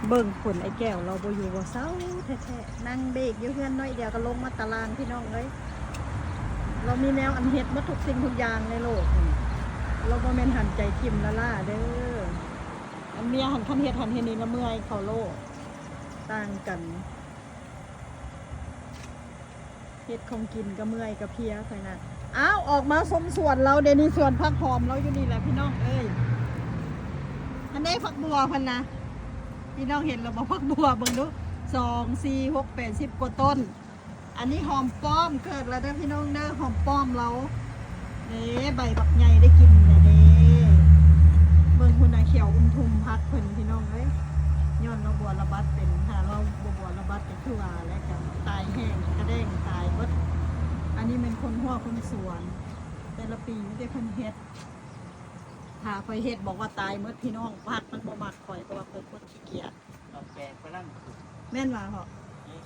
ເບິ່ງຄົນ ອ້າຍແກ້ວລາວບໍ່ຢູ່ບໍ່ເຊົາແທ້ໆ ນັ່ງເບກຢູ່ເຮືອນໜ້ອຍດຽວກໍລົງມາຕາລ່າງ ພີ່ນ້ອງເອີຍ. ລາວມີແນວອັນເຮັດໝົດທຸກສິ່ງທຸກຢ່າງໃນໂລກນີ້ ລາວບໍ່ແມ່ນຫັນໃຈຖິ້ມລ້າໆເດີ້. ອັນເມຍຫັ້ນຄັນເຮັດຫັ້ນເຮັດນີ້ລະເມື່ອຍເຂົ້າໂລດ ຕ່າງກັນ. ເຮັດຂອງກິນກະເມື່ອຍກະເພຍຂ້ອຍນະ. ອ້າວ ອອກມາຊົມສວນລາວເດນີ້ ສວນຜັກຫອມລາວຢູ່ນີ້ແຫຼະພີ່ນ້ອງເອີຍ. ອັນໃດຜັກບົ່ວເພິ່ນນະ ພີ່ນ້ອງເຫັນລະບໍ່? ຜັກບົ່ວເບິ່ງດູ ສອງ ສີ່ ຫົກ ແປດ ສິບກວ່າຕົ້ນ. ອັນນີ້ຫອມປ້ອມເກີດລະເດີພີ່ນ້ອງເດີ ຫອມປ້ອມລາວ. ເດ້ ໃບບັກໃຫຍ່ໄດ້ກິນແລ້ວເດ້. ເບິ່ງພຸ້ນນະ ຂຽວອຸ່ມທຸ່ມຜັກເພິ່ນພີ່ນ້ອງເອີຍ. ຍ້ອນລາວບົວລະບັດເປັນ ຖ້າລາວບໍ່ບົວລະບັດກໍຄືວ່າແຫຼະ ກໍຕາຍແຫ້ງ ກະແດງຕາຍເບິດ. ອັນນີ້ແມ່ນຄົນຮົ້ວຄົນສວນ ແຕ່ລະປີມີແຕ່ເພິ່ນເຮັດ. ຖ້າຂ້ອຍເຮັດບອກວ່າຕາຍເໝິດພີ່ນ້ອງ. ຜັກມັນບໍ່ມັກຂ້ອຍ ເພາະວ່າຂ້ອຍຄົນຂີ້ກຽດ. ໝາກແຟບກຳລັງຂຶ້ນ ແມ່ນຫວາພໍ່? ນີ້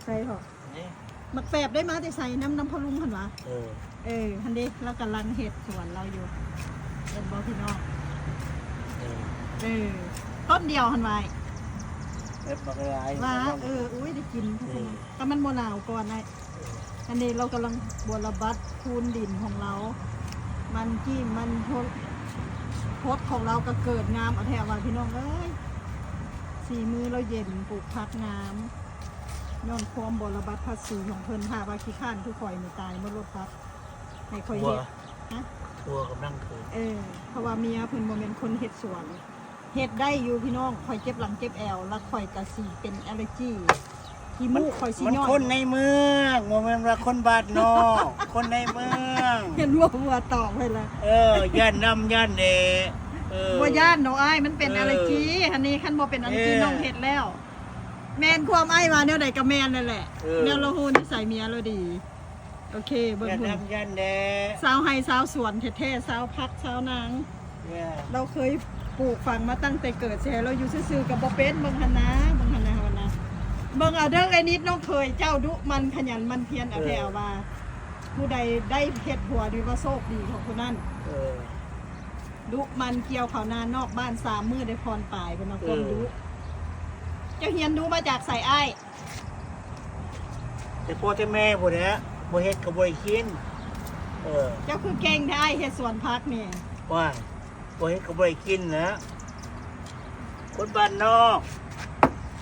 ໃສພໍ່? ນີ້ ໝາກແຟບໄດ້ມາແຕ່ໃສ? ນຳ ນຳພໍ່ລຸງຫັ້ນຫວາ? ເອີ ເອີ ຫັ້ນເດ້ ລາວກຳລັງເຮັດສວນລາວຢູ່. ເຫັນບໍ່ພີ່ນ້ອງ? ເອີ ເອີ ຕົ້ນດຽວຫັ້ນຫວາ? ເຮັດບັກຫຼາຍຫວາ? ເອີ ໂອ້ຍ ໄດ້ກິນ ອືມ ກໍມັນບໍ່ໜາວກ່ອນໄດ. ອັນນີ້ລາວກຳລັງບົວລະບັດພູນດິນຂອງລາວ ມັນກີ້ມັນພົດ ພົດຂອງລາວກໍເກີດງາມເອົາແທ້ວ່າພີ່ນ້ອງເອີຍ. ສີມືລາວເຢັນ ປູກຜັກງາມ ຍ້ອນຄວາມບົວລະບັດພາສີຂອງເພິ່ນ. ຖ້າວ່າຂີ້ຄ້ານຄືຂ້ອຍນີ້ຕາຍໝົດໂລດພັກ ໃຫ້ຂ້ອຍເຮັດ ຮະ? ທົ່ວກຳລັງຂຶ້ນ ເອີ ເພາະວ່າເມຍເພິ່ນບໍ່ແມ່ນຄົນເຮັດສວນ. ເຮັດໄດ້ຢູ່ພີ່ນ້ອງ ຂ້ອຍເຈັບຫຼັງເຈັບແອວ ແລ້ວຂ້ອຍກະຊິເປັນແອລເຈີ ຂີ້ມູກຂ້ອຍຊິຍ້ອຍ. ມັນຄົນໃນເມືອງ ບໍ່ແມ່ນວ່າຄົນບ້ານນອກ ຄົນໃນເມືອງ. ເຫັນບໍ່ ຜົວຕອບໃຫ້ລະ ເອີ ຢ້ານນຳຢ້ານແດ່. ເອີ ບໍ່ຢ້ານດອກອ້າຍ ມັນເປັນແອລເຈີຫັ້ນນີ້. ຄັນບໍ່ເປັນແອລເຈີ ນ້ອງເຮັດແລ້ວ. ແມ່ນ ຄວາມອ້າຍວ່າແນວໃດກໍແມ່ນນັ້ນແຫຼະ. ເອີ ແນວລາວຮູ້ນິໄສເມຍລາວດີ. ໂອເຄ ເບິ່ງພຸ້ນ ຢ້ານນຳຢ້ານແດ່ ຊາວໄຮ່ຊາວສວນແທ້ໆ ຊາວຜັກຊາວນາງ. ລາວເຄີຍປູກຝັງມາຕັ້ງແຕ່ເກີດ ຊິໃຫ້ລາວຢູ່ຊື່ໆກໍບໍ່ເປັນ. ເບິ່ງຫັ້ນນາ ເບິ່ງຫັ້ນນາ ເບິ່ງຫັ້ນນາ. ເບິ່ງເອົາເດີ ເອື້ອຍນິດ ນ້ອງເຂີຍເຈົ້າ ດຸໝັ່ນຂະຫຍັນໝັ່ນພຽນ ເອົາແທ້ເອົາວ່າ. ຜູ້ໃດໄດ້ເຮັດຜົວ ຖືວ່າໂຊກດີຂອງຜູ້ນັ້ນ. ເອີ ດຸໝັ່ນ ກ່ຽວເຂົ້ານານອກບ້ານ ສາມມື້ໄດ້ຜ່ອນປາຍ ເພິ່ນວ່າຄວາມດຸ. ເຈົ້າຮຽນຮູ້ມາຈາກໃສອ້າຍ? ແຕ່ພໍ່ແຕ່ແມ່ພຸ້ນແຫຼະ ບໍ່ເຮັດກໍບໍ່ໄດ້ກິນ. ເອີ ເຈົ້າຄືເກັ່ງແທ້ອ້າຍ ເຮັດສວນຜັກນີ້. ວ້າຍ ບໍ່ເຮັດກໍບໍ່ໄດ້ກິນແຫຼະ ຄົນບ້ານນອກ.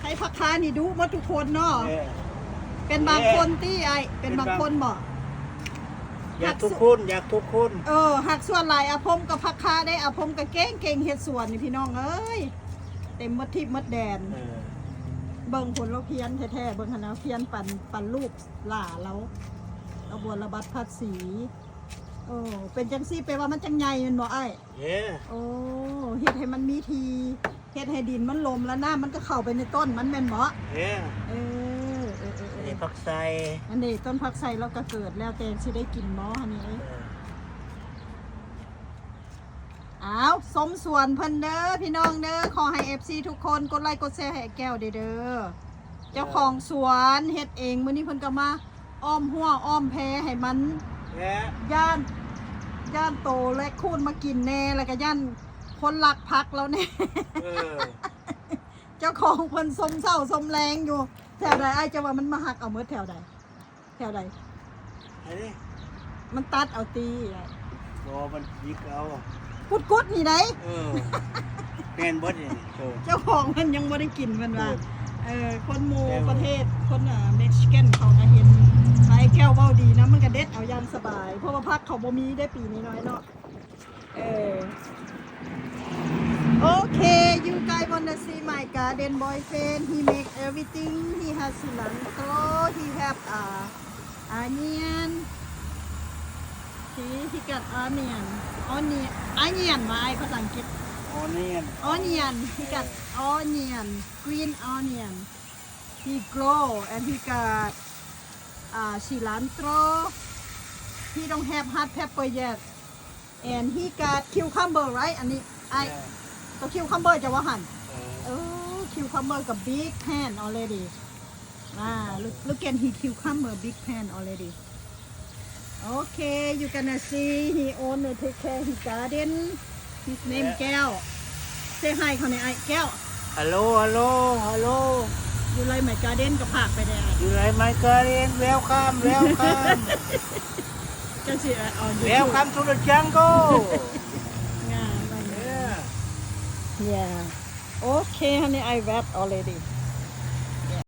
ໃຜ ພໍ່ຄ້ານີ້ດຸໝົດທຸກຄົນເນາະ. ເອີ ເປັນບາງຄົນຕິອ້າຍ? ເປັນບາງຄົນບໍ? ຢາກທຸກຄົນ ຢາກທຸກຄົນ. ເອີ ຫາກສ່ວນຫຼາຍອາພົມກັບພໍ່ຄ້າໄດ໋ ອາພົມກໍເກັ່ງໆ ເຮັດສວນນີ້ພີ່ນ້ອງເອີຍ ເຕັມໝົດທິບໝົດແດນ. ເອີ ເບິ່ງພຸ້ນ ລາວພຽນແທ້ໆ ເບິ່ງຫັ້ນນະ ພຽນປັນ ປັນລູກຫຼ້າລາວ ລາວບົວລະບັດພາສີ. ໂອ້ ເປັນຈັ່ງຊີ້ແປວ່າມັນຈັ່ງໃຫຍ່ແມ່ນບໍ່ອ້າຍ? ເອີ ໂອ້ ເຮັດໃຫ້ມັນມີທີ່ ເຮັດໃຫ້ດິນມັນລົມ ແລ້ວນ້ຳມັນກໍເຂົ້າໄປໃນຕົ້ນມັນແມ່ນບໍ່? ເອີ ເອີ ເອີ ເອີ ເອີ ນີ້ຜັກໄຊ ອັນນີ້ຕົ້ນຜັກໄຊລາວກໍເກີດແລ້ວ ແຕ່ຊິໄດ້ກິນບໍ່ຫັ້ນນີ້? ເອີ ອ້າວ ຊົມສວນເພິ່ນເດີພີ່ນ້ອງເດີ. ຂໍໃຫ້ເອັຟຊີທຸກຄົນກົດໄລກົດແຊໃຫ້ແກ້ວເດີ ເຈົ້າຂອງສວນເຮັດເອງ. ມື້ນີ້ເພິ່ນກໍມາອ້ອມຮົ້ວອ້ອມແພໃຫ້ມັນ ຢ້ານ ຢ້ານໂຕແລກຄູນມາກິນແດ່ ແລ້ວກໍຢ້ານຄົນລັກຜັກລາວແດ່. ເອີ ເຈົ້າຂອງເພິ່ນຊົມເຊົ້າຊົມແລງຢູ່. ແຖວໃດອ້າຍ ເຈົ້າວ່າມັນມາຮັກເອົາໝົດແຖວໃດ? ແຖວໃດ? ອັນນີ້ ມັນຕັດເອົາຕິ? ບໍ່ ມັນຈິກເອົາ ກຸດໆ ນີ້ໃດ໋. ເອີ ແມ່ນເບິດນີ້. ເອີ ເຈົ້າຂອງເພິ່ນຍັງບໍ່ໄດ້ກິນເພິ່ນວ່າ. ເອີ ເອີ ຄົນໝູ່ປະເທດ ຄົນ ເອີ ເມັກຊິກັນ ເຂົາກໍເຫັນ ອ້າຍແກ້ວເວົ້າດີນຳ ມັນກໍເດັດເອົາຢ່າງສະບາຍ ເພາະວ່າຜັກເຂົາບໍ່ມີເດ້ ປີນ້ອຍໆ ເນາະ. ເອີ ໂອເຄ you guys wanna see my garden boyfriend? He make everything. He has cilantro. He have, uh, onion. See, he got onion. Onion. Onion ວ່າອ້າຍພາສາອັງກິດ. Onion. Onion. He got onion. Green onion. He grow and he got, uh, cilantro. He don't have hot pepper yet. And he got cucumber, right? ອັນນີ້ອ້າຍ ກໍ cucumber ຈະວ່າຫັ້ນ. ເອີ cucumber ກັບ big plant already. Wow, look, look at his cucumber, big plant already. Okay, you gonna see he own and take care his garden. His name ແກ້ວ. Say hi ເຂົາແດ່ອ້າຍແກ້ວ. Hello, hello, hello. You like my garden ກໍພາກໄປແດ່ You like my garden? Welcome, welcome. ຈັງຊິເອົາ Welcome to the jungle. ງາມ Yeah. Yeah. Okay, honey, I wet already.